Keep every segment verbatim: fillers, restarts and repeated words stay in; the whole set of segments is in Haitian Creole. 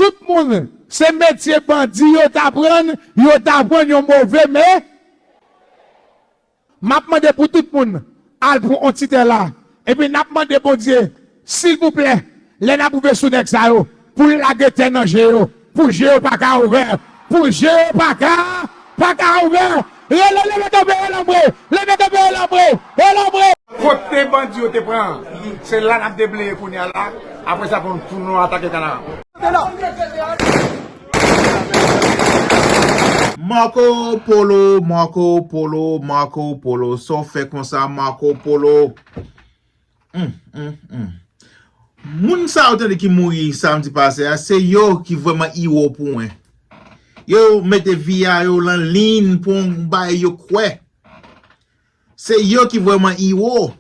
Tout moun, se metye bandi yo t aprann, yo t aprann yon move men. M ap mande pou tout moun al pran on ti tè la. Epi n ap mande Bondye, silvouplè, lè n ap rive sou nèg sa yo, pou l lage tè nan je yo, pou je yo pa ka ouvè, pou je yo pa ka, pa ka ouvè. Rele, leve kanpe, el hombre, leve kanpe, el hombre, el hombre. Kote bandi yo te pran, se la n ap debleye kounye a la. Apre sa, pou, pou nou atake Kanara. Marco Polo, Marco Polo, Marco Polo, sa w fè konsa, Marco Polo? Hum, hum, hum. Moun sa yo tande ki mouri samdi pase a, se yo ki vrèman iwo pou mwen. Yo mete vi a yo lan liy pou yon bagay yo kwè. Se yo ki vrèman iwo.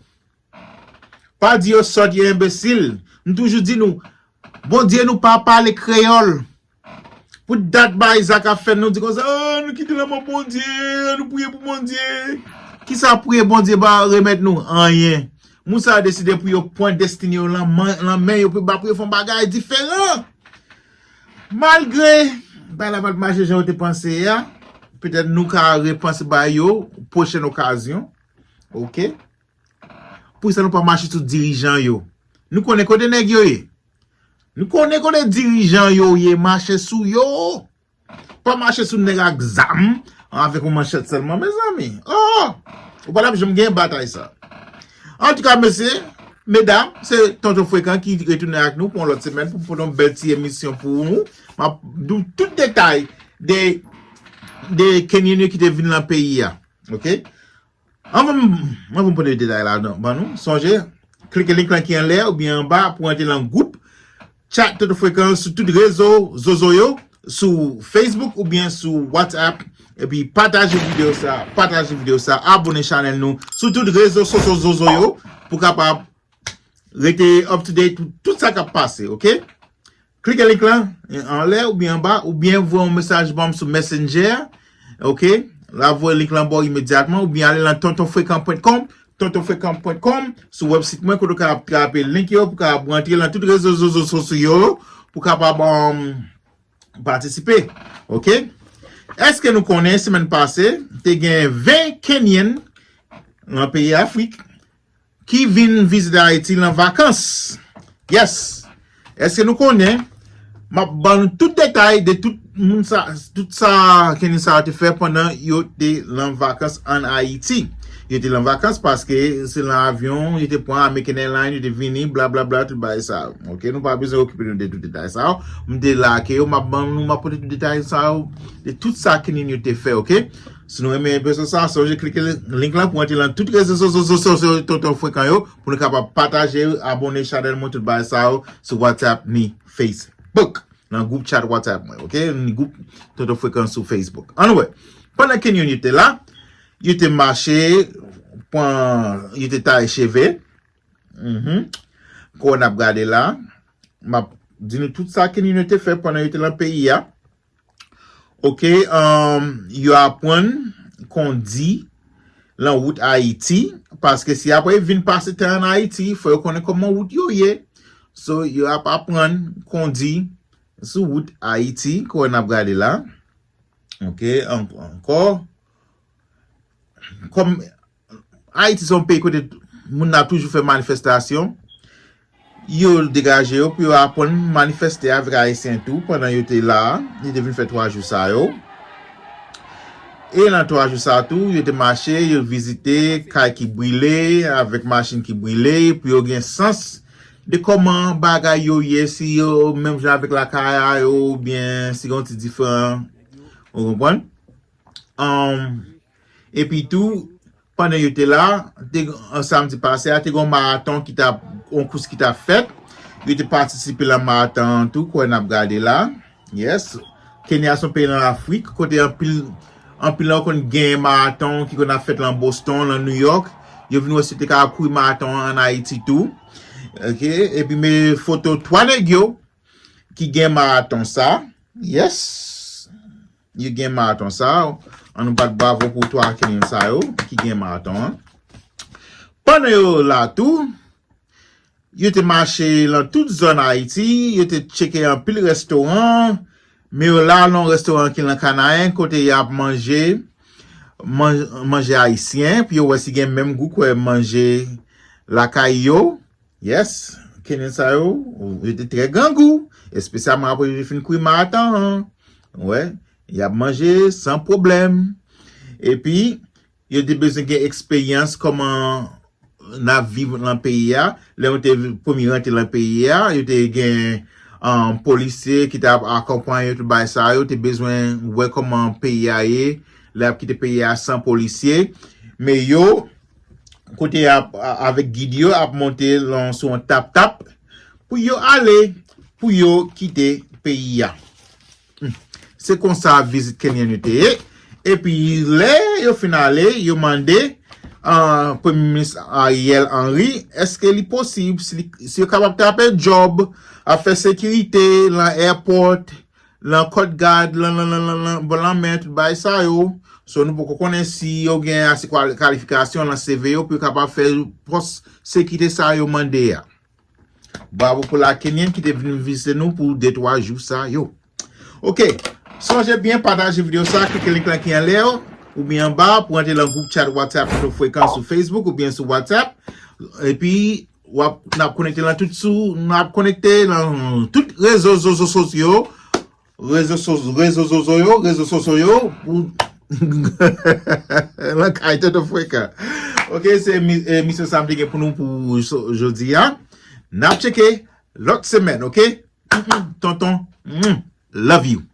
Pa di yo sòt, yo enbesil. M toujou di nou, Bondye nou pa pale kreyòl. Pou dat bagay sa k ap fèt, nou di konsa, oh, nou kite lanmò Bondye, nou priye pou Bondye. Kisa priye Bondye ba remèt nou? Anyen. Moun sa yo deside pou yo pran destine yo lan men, lan men yo, pou ba pou yo fè yon bagay diferan. Malgre bagay la pa t mache jan yo te panse a, petèt nou ka repanse bagay yo, pwochèn okazyon. Oke? Poukisa nou pa mache sou dirijan yo? Nou konnen kote nèg yo ye. Nou konnen kote dirijan yo ye, mache sou yo. Pa mache sou nèg ak zam, avèk yon manchèt sèlman, mezanmi. Oh! Ou pa t ap janm gen batay sa. Antouka, mesye, medam, se Tonton Frekan ki retounen ak nou pou yon lòt semèn pou pote yon bèl ti emisyon pou ou. M ap di w tout detay de, de Kenyan yo ki te vin nan peyi a. Oke? Anvan m, anvan m pote detay la ban nou, sonje, klike link lan ki anlè oubyen anba pou antre lan gwoup chat Tonton Frekan sou tout rezo zozo yo, sou Facebook oubyen sou WhatsApp. Epi pataje videyo sa, pataje videyo sa, abone chanèl nou sou tout rezo sosyo zozo yo pou kapab rete up to date pou tout sa k ap pase, oke? Klike link lan anlè oubyen anba, oubyen voye yon mesaj ban m sou Messenger, oke? La voye link lan ba w imedyatman, oubyen ale lan tonton frekan pwen kòm, tonton frekan pwen kòm, sou website mwen, kote w kapab trape link yo pou kapab rantre lan tout rezo zozo sosyo yo, pou kapab um, patisipe, oke? Èske nou konnen semèn pase, te gen ven Kenyan lan peyi Afrik ki vin vizite Ayiti lan vakans? Yes! Èske nou konnen? M ap ban nou tout detay de tout moun sa, tout sa Kenyan sa yo te fè pandan yo te lan vakans ann Ayiti. Yo te lan vakans paske se lan avyon yo te pran American Airlines, yo te vini, blablabla, tout bagay sa yo. Oke, nou pa bezwen okipe nou de tout detay sa yo. M te la ak yo, m ap ban nou, m ap pote tout detay sa yo, de tout sa Kenyan yo te fè, oke? Si nou renmen episode sa, sonje klike link lan pou antre lan tout rezo sosyo sosyo Tonton Frekan yo, pou nou kapab pataje, abone chanèl mwen, tout bagay sa yo sou WhatsApp ni Facebook. Nan gwoup chat WhatsApp mwen, oke? Ni gwoup Tonton Frekan sou Facebook. Ann wè, pandan Kenyan yo te la, yo te mache, pran, yo te taye cheve. Mhm. Kon n ap gade la, m ap di nou tout sa Kenyan yo te fè pandan yo te lan peyi a. Oke, um, yo aprann kondi lan wout Ayiti, paske si apre yo vin pase tan ann Ayiti, fò yo konnen kòman wout yo ye. So, yo ap aprann kondi sou wout Ayiti, kon n ap gade la. Oke, an- ankò. Kòm Ayiti se yon peyi kote moun nan ap toujou fè manifestasyon, yo degaje yo pou yo aprann manifeste avèk Ayisyen tou pandan yo te la a. Yo te vin fè twa jou sa yo. E nan twa jou sa tou, yo te mache, yo vizite kay ki brile, avèk machin ki brile, pou yo gen sans de kòman bagay yo ye, si yo menm jan avèk lakay a yo, oubyen si gen yon ti diferan. Ou konprann? Um, epi tou, pandan yo te la, te, an samdi pase a, te gen yon maraton ki t ap, yon kous ki t ap fèt. Yo te patisipe lan maraton an tou, kwè n ap gade la. Yes. Kenya se yon peyi nan Afrik, kote anpil, anpil nan yo konn genyen maraton ki konn ap fèt lan Boston, lan New York. Yo vin wè si yo te ka kouri maraton an ann Ayiti tou. Oke, epi men foto twa nèg yo ki gen maraton sa. Yes. Yo gen maraton sa. Ann nou bat bravo pou twa Kenyan sa yo ki gen maraton an. Pandan yo la tou, yo te mache lan tout zòn Ayiti, yo te tcheke anpil restoran, men yo la nan yon restoran ki lan Kanayen, kote y ap manje, man- manje ayisyen, pou yo wè si gen menm gou kwè manje lakay yo. Yes, Kenyan sa yo, yo te trè grangou, espesyalman apre yo te fin kwi matan an. Wè, y ap manje san pwoblèm. Epi, yo te bezwen gen eksperyans kòman n ap viv lan peyi a. Lè yo te premye rantre lan peyi a, yo te gen um, polisye ki t ap akonpanye yo, tout bagay sa yo, te bezwen wè kòman peyi a ye, lè y ap kite peyi a san polisye. Men yo, kote y ap, a- avèk gid yo, ap monte lan sou yon tap-tap pou yo ale, pou yo kite peyi a. Hmm. Se konsa vizit Kenyan yo te ye. Epi lè yo fin ale, yo mande uh, Premye Minis Ariel Henry, èske li posib, si, li- si yo kapab trape djòb, ap fè sekirite lan airport, lan Coast Guard, lan, lan, lan, lan, lan, bò lanmè, tout bagay sa yo. So nou poko konnen si yo gen ase kwa- kalifikasyon lan C V yo pou yo kapab fè pòs sekirite sa yo mande a. Bravo pou la Kenyan ki te vin vizite nou pou de twa jou sa yo. Ok, sonje byen pataje videyo sa, klike link lan ki anlè yo, oubyen anba pou antre lan gwoup chat WhatsApp Toto Frekan sou Facebook oubyen sou WhatsApp. Epi w ap, n ap konekte lan tout sou, n ap konekte lan tout rezo zozo sosyo, rezo so- rezo zozo yo, rezo sosyo yo pou lan kay Toto Frekan. Ok, se mi- eh, misyon sa m te gen pou nou pou so- jodi a. N ap tcheke lòt semèn, ok? Mm-mm, tonton, mm, love you.